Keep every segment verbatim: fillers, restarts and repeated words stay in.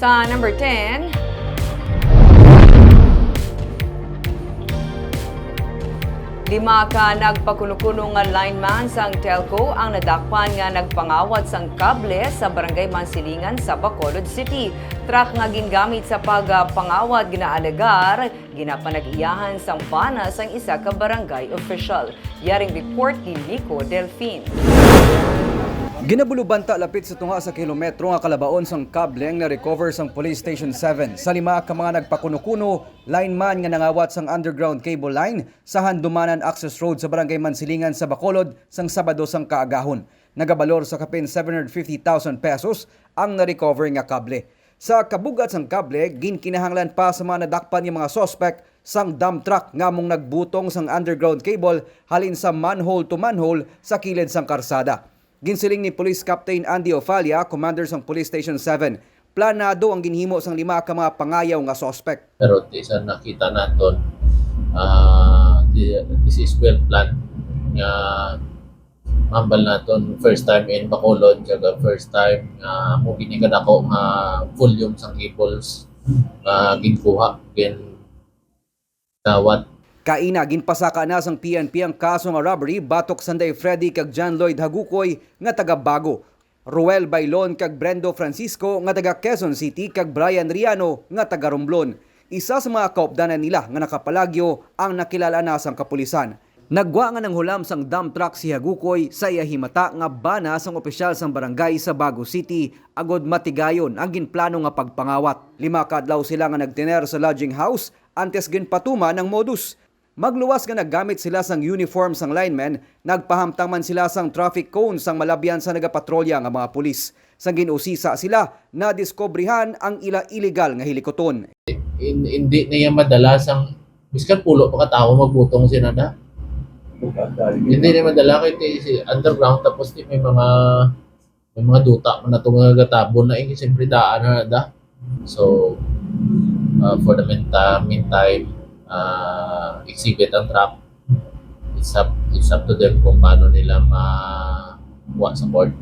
Sa number ten, lima ka nagpakuno-kuno nga lineman sang telco ang nadakpan nga nagpangawat sang kable sa Barangay Mansilingan sa Bacolod City. Truck nga gingamit sa pagpangawat ginaalegar ginapanag-iyahan sang bana sang isa ka barangay official. Yaring report ni Nico Delfin. Ginabulubanta lapit sa tunga sa kilometro nga kalabaon sang kable ang na-recover sang Police Station seven sa lima ka mga nagpakuno-kuno, lineman nga nangawat sang underground cable line sa Handumanan Access Road sa Barangay Mansilingan sa Bacolod sang Sabado sang kaagahon. Nagabalor sa kapin seven hundred fifty thousand pesos ang na-recover nga kable. Sa kabugat sang kable, ginkinahanglan pa sa mga nadakpan nga mga suspek sang dump truck nga among nagbutong sang underground cable halin sa manhole to manhole sa kilid sang karsada. Ginsiling ni Police Captain Andy Ofalia, commander sang Police Station seven, planado ang ginhimo sang lima ka mga pangayaw nga suspek. Pero ti sa nakita naton, ah, thi-, this is well planned nga hambal naton first time in Bacolod, kag first time nga amo gini kadako nga volume sang cables nga ginkuha, gindawat. Kaina, ginpasaka na sang P N P ang kaso nga robbery batok Sanday Freddy kag John Lloyd Hagukoy nga taga Bago, Ruel Bailon kag Brendo Francisco nga taga Quezon City kag Brian Riano nga taga Romblon. Isa sa mga kaupdanan nila nga nakapalagyo ang nakilala na sang kapulisan. Naggwa nga nanghulam sang dump truck si Hagukoy sa iya himata nga bana sang opisyal sang barangay sa Bago City agod matigayon ang ginplano nga pagpangawat. Lima ka adlaw sila nga nagtener sa lodging house antes ginpatuman ang modus. Magluwas nga naggamit sila sang uniform sang linemen, nagpahamtang man sila sang traffic cone sang malabyan sa nagapatrolya nga mga pulis. Sang gin-usisa sila, nadiskubrihan ang ila iligal nga hilikuton. In-, hindi niya madala sang, biskan pulo pa ka tawo magbutong sila na. Hindi niya madala kay ti-, si underground, tapos ti may mga, may mga duta man na to nga gatabon na, eh, siyempre daan na da. So, uh, for the meanta-, meantime, uh, exhibit ang truck. It's up, it's up to them kung paano nila makuha sa court.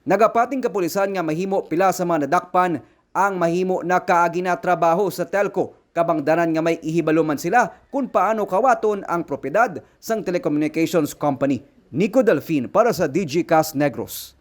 Nagapating kapulisan nga mahimo pila sa mga nadakpan ang mahimo na kaagi na trabaho sa telco, kabangdanan nga may ihibalo man sila kung paano kawaton ang propiedad sang telecommunications company. Nico Delfin para sa D G Cast Negros.